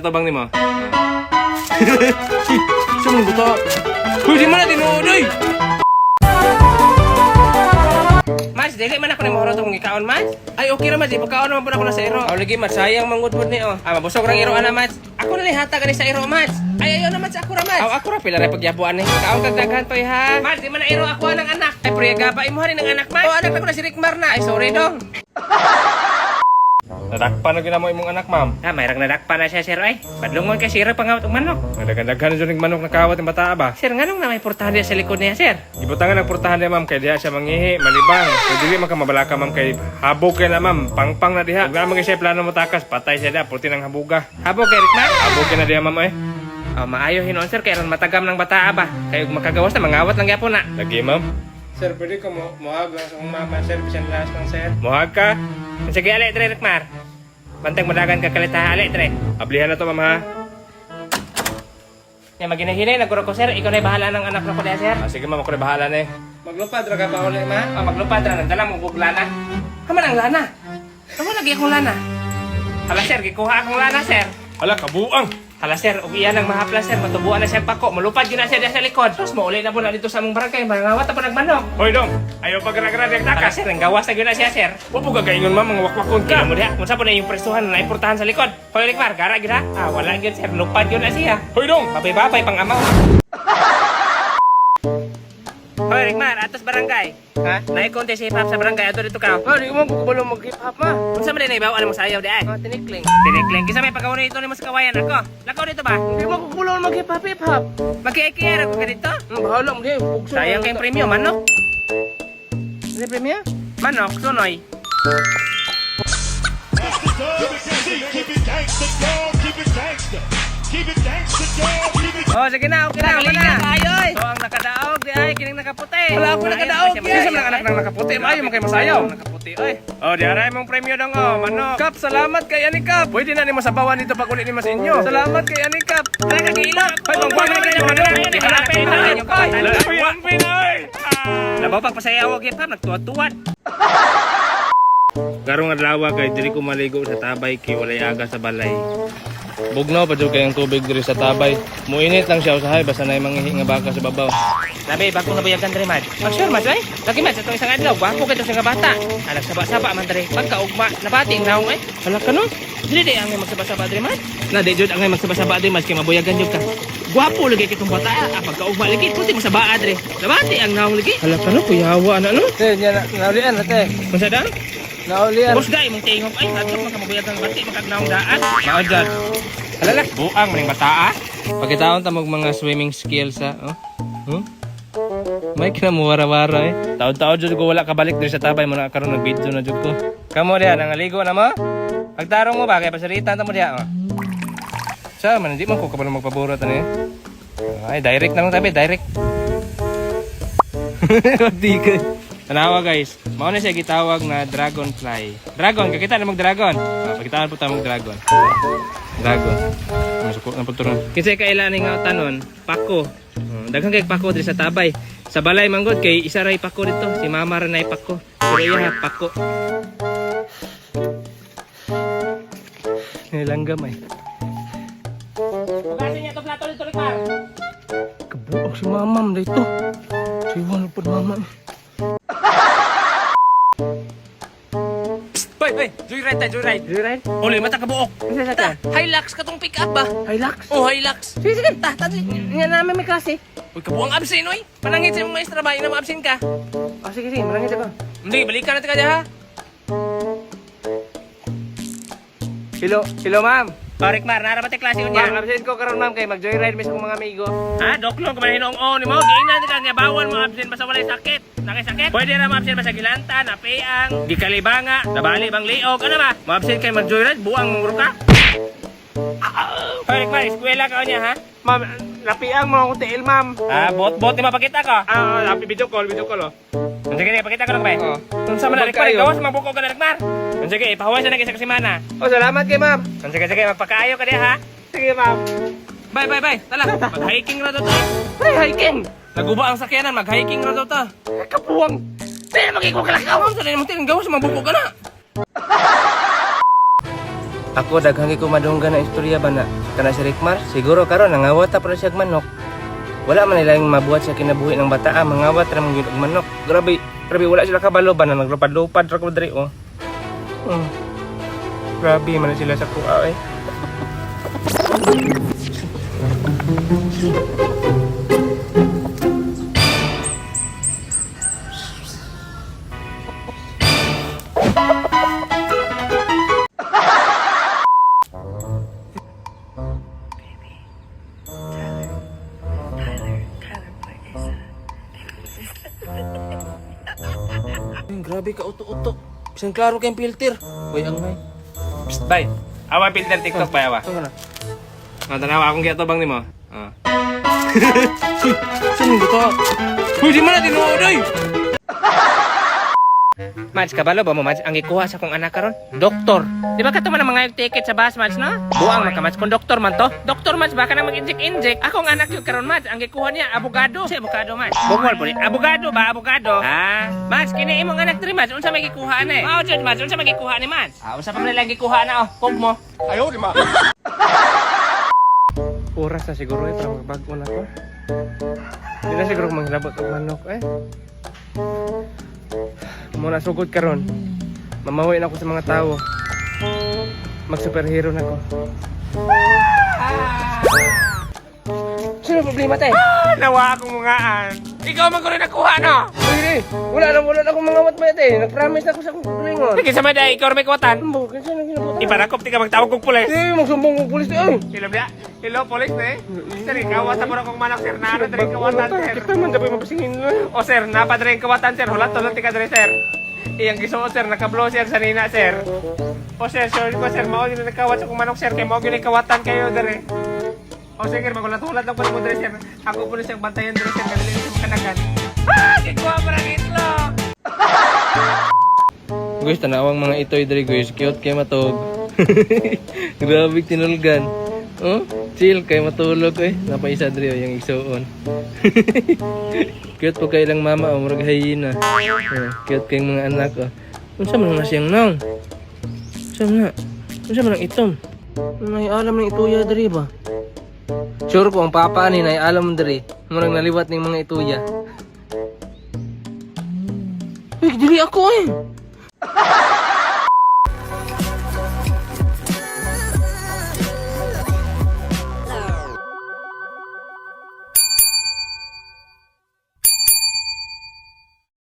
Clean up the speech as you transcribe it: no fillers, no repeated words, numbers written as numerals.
Tabang nimo. Sa mga buta. Uy, di man na tinuod oy. Mas, dili man ako ni mahurot akong ikaon, Mas. Ay, okay ra, Mas. Ipakaon naman po na ako na sa iro. Aw, lagi, Mas. Sayang mangud po ni, oh. Ah, mabusog rang iro, ana, Mas. Ako na hatag ani sa iro, Mas. Ay, ayaw na, Mas. Ako ra, Mas. Aw, ako ra, pila ra pagyabuan ni. Kaon kag daghan, toy, ha. Mas, di man na iro ako ang anak. Ay, priyaga ba imo ng anak, Mas? Oh, anak na ko na si Rick Mar na. Ay, sorry, dong. Nadakpan na ginamo imong anak, ma'am. Ah, mayroong nadakpan na siya, sir. Ay, padlungon kay sir pangawat og manok. Nadagan-daghan na jud manok nakawat ang bata ba. Sir, nganong na may portahan diya sa likod niya, sir? Gibutangan ang portahan diha, ma'am, kay diha siya mangihi, malibang. Kung dili man ka mabalaka, ma'am, kay habog kay na, ma'am, pangpang na diha. Ug naa man kay siya plano mo takas, patay siya diha, pulti ng habuga. Habog kay Rick Mar? Habog kay na diha, ma'am, eh. Oh, maayo hinuon, sir, kay aron matagam ng bata ba. Kay ug makagawas na mangawat lang gyapon na. Lagi, ma'am. Sir, pwede ko mo mohag lang sa akong mama, sir, bisan last lang, sir. Mohag ka. Sige, ali, tre, Rick Mar. Bantag madagan ka kalita, ali, tre. Ablihan na to, ma'am, ha. Ya, maginahinay, naguro ko, sir. Ikaw na bahala ng anak na ko diha, sir. Ah, sige, ma'am, ako na bahala na eh. Maglupad ra ka pa uli, ma? Oh, maglupad ra nagdala mo og lana. Haman ang lana. Amo lagi akong lana. Hala, sir, gikuha akong lana, sir. Hala, kabuang. Hala sir, ug iya nang mahapla sir, matubuan na siyang pako, mulupad yun na siya diya sa likod. Tapos mauli na po na dito sa among barangay, mangawat na po nagmanok. Hoy, dong. Ayaw pa gara-gara diha Hala takas. sir, ang gawas na yun na siya sir. Wa po gagaingon, ma'am, mga wakwakon Kaya ka. mo diha, kung sa po na yung presuhan na naipurtahan sa likod. Hoy Rickmar, gara gyud ha? Ah, wala gyud sir, lupad yun na siya. Hoy, dong. Babay-babay pang amaw. Hoy Rickmar, atos barangay. Ha? Naikonte si hip hop sa barangay, ato dito ka. Ah, di ko man kukubalo mag-hip hop ma. Unsa man din ibaw mo sayaw di ay? Ah, tinikling. Tinikling, kinsa may pagawon ito nimo sa kawayan ako. Lakaw dito ba? Hindi mo kukubalo mag-hip hop hip hop. Magkikiara ko ka dito. Ang bahala mo di. Pugso. Sayang kayong premyo, manok. Ano premyo? Manok, sunoy. Keep it gangsta, dog. Keep it gangsta. Keep it gangsta, dog. Keep it Oh, sige na, okay na, okay na. Kayo eh. So, ang nakadaog, di ay, kining nakaputi. Wala ako nakadaog, Ayaw, yes. Kinsa man ang anak ng nakaputi, maayo man kay masayaw. Nakaputi, oy. Oh, di aray mong premyo dong, oh, manok. Kap, salamat kay ani Kap. Pwede na nimo sabawan dito pag uli nimo sa inyo. Salamat kay ani Kap. Tara, kagilot. Hoy, pangbuwan na kayo, manok. Hanapin, hanapin. Uy, ang Pinoy! Labaw pagpasayaw og hip hop, nagtuwad-tuwad. Karong adlaw kay diri ko maligo sa tabay kay walay aga sa balay. Bugnaw pa jud kayong tubig diri sa tabay. Muinit lang siya usahay basta nay mangihi nga baka sa babaw. Labi, bago na bayagan dre, Mad. Ah, sure, Mad, ay. Lagi, Mad, sa itong isang adlaw, gwapo kayo sa nga bata. Anak, saba-saba man dre. Pagkaugma, nabati ang naong, ay. Hala ka, no? Dili di ang magsaba-saba dre, Mad. Na, di jud ang magsaba-saba dre, Mad, kay mabuyagan jud ka. Gwapo lagi kitong bata, ah, pagkaugma lagi, puti mo sabaa dre. Nabati ang naong lagi. Hala ka no, kuyawa na no. Te, nya na naulian na te. Unsa daw? Naulian. Busga imong tingog ay adto man ka mabuyagan bati makagnaong daan. Mao jud. Hala la, Buang maning bata ah. Pakitaon ta mo mga swimming skills ha. Oh. Huh? May kina mo wara-wara eh. Taod-taod jud ko wala kabalik diri sa tabay mo na karon nag-video na jud ko. Kamo diha nangaligo na mo? Pagtarong mo ba kay pasaritan ta mo diha oh. Sa man di man ko kabalo magpaborot ani. Ay direct na lang tabi, direct. Di ka. Tanawa guys, mao na siya gitawag na dragonfly. Dragon, kakita na mag dragon. Ah, pakitaan po ta mag dragon. Dragon. Ang suko ng pagturon. Kinsa kaila ni nga tanon, pako. Oh, daghan kay pako diri sa tabay. Sa balay manggod kay isa ray pako dito, si mama ra nay pako. Pero iya ha, pako. Nilanggam ay. Hugasin niya to plato dito, Rickmar. Kabuok si mamam dito. Siwan po mama. Bay, bay, joyride ta, joyride. Joyride? Uli, mata ka buok. Unsa sa Ta, ta? Hilux katong pick up ba? Hilux. Oh, Hilux. Sige, sige. Ta, ta. Nya namin may klase. Uy, kabuang absent oy. Panangit sa imong maestra ba, ina mo absent ka. Oh, sige, sige. Marangit ako. Hindi, balikan natin ka diha. ha. Hello, hello ma'am. Oh, Rickmar, nara ba tay klase unya? Ma'am, absent ko karon ma'am kay mag-joyride mi sa akong mga amigo. Ha, doklong ka man hinuong o ni mo. Giingnan ka nga bawal mo absent basta walay sakit. Nakay sakit? Pwede ra mo absent basta gilanta, napiang, gikalibanga, nabali bang liog, ano ba? Mo absent kay mag-joyride, buang mong ka. Hoy, Rickmar, eskwela ka niya ha? Ma'am, lapiang mo akong tiil ma'am. Ah, bot-bot ni mapakita ko. Ah, lapi video call, video call oh. Sige, sige, pakita ko lang ba? Oh. Unsa man na Rickmar, Kayo. gawas mabuko ka na Rickmar. Sige, ipahuway sa nag isa ka semana. Oh, salamat kay ma'am. Sige, sige, magpakaayo ka diha ha. Sige ma'am. Bye, bye, bye. Tala, mag-hiking ra daw ta. Ay, hiking. Naguba ang sakyanan, mag-hiking ra daw ta. Ay, kabuang. Di na magiging kalakaw. Unsa na imong tiil, gawas mabuko ka na. Ako daghan ko madunggan na istorya ba na kana si Rickmar, siguro karon nangawat ta pa na siya og manok. Wala man nila yung mabuhat sa kinabuhi ng bata, ah, mangawat ra man gyud og manok. Grabe, grabe wala sila kabalo ba na naglupad-lupad ra ko diri oh. Grabe man na sila sa kuha eh. Tyler, Tyler, Tyler, what is that? Ay, grabe ka uto-uto. Bisan klaro kayong filter. Uy, ang may. Psst, bay. Awa filter TikTok bay awa. Ano na? Ah, tanawa akong giatobang nimo. Ah. Uy, saan yung buta? Uy, di man na tinuod oy! Mads, kabalo ba mo, Mads? Ang gikuha sa kong anak karon? Doktor. Di ba kato man ang mga ticket sa bus, Mads, no? Buang man ka, Mads. Kung doktor man to. Doktor, Mads, baka nang mag-inject-inject. Akong anak yung karon, Mads. Ang gikuha niya, abogado. Si abogado, Mads. Bungol po ni. Abogado ba? Abogado? Ah. Mads, kini imong anak diri, Mads. Unsa may gikuha ni? Mao jud, Mads. Unsa may gikuha ni, Mads? Ah, unsa pa man lang gikuha na, oh. Kog mo. Oras na siguro eh, para magbago na ko. Hindi na siguro manghilabot og manok eh. Muna sugod karon. Mamawi na ako sa mga tao. Mag superhero na ko. Sino problema, te? Ah, nawa akong mungaan. Ikaw man ko rin nakuha, no? Uy, eh, wala na akong mga matmayat eh. Nag-promise na ako sa akong kulingon. Sige sa maday, ikaw rin may kuwatan. Ano ba? Kinsa nang ginabutan? Iparakop, ti ka magtawag kong pulis. Eh, magsumbong kong pulis eh. Hello, blia. Hello, pulis, eh. Sir, ikaw, sa mura kong manok, sir. Naano, dre, kawatan, sir. Kita man dapat mapasingin na. O, sir, napadre yung kawatan, sir. Hulat, tulad ka, dre, sir. Iyang gisuot, sir. Nakablo, sir, sa nina, sir. O, sir, sure ko, sir. Mao yun nakawat sa kong manok, sir. Kay mao yun kawatan kayo, dre. O, sige, magulat-hulat lang po mo, dre, sir. Ako po na siyang bantayan, dre, sir. Ganun yung kanagan. Ah! Kikuha pa ng itlog! Guys, tanawang mga itoy diri guys, cute kay matog. Grabe tinulgan. Oh, chill kay matulog eh. Napaisa diri oh, yung igsuon. Cute po kay ilang mama oh, murag hyena. Oh, cute kay mga anak oh. Unsa man na siyang nang? Unsa man na? Unsa man ang itom? Nay alam ng ituya diri ba? Sure ko ang papa ni nay alam diri. Murag naliwat ning mga ituya. Uy, dili ako eh.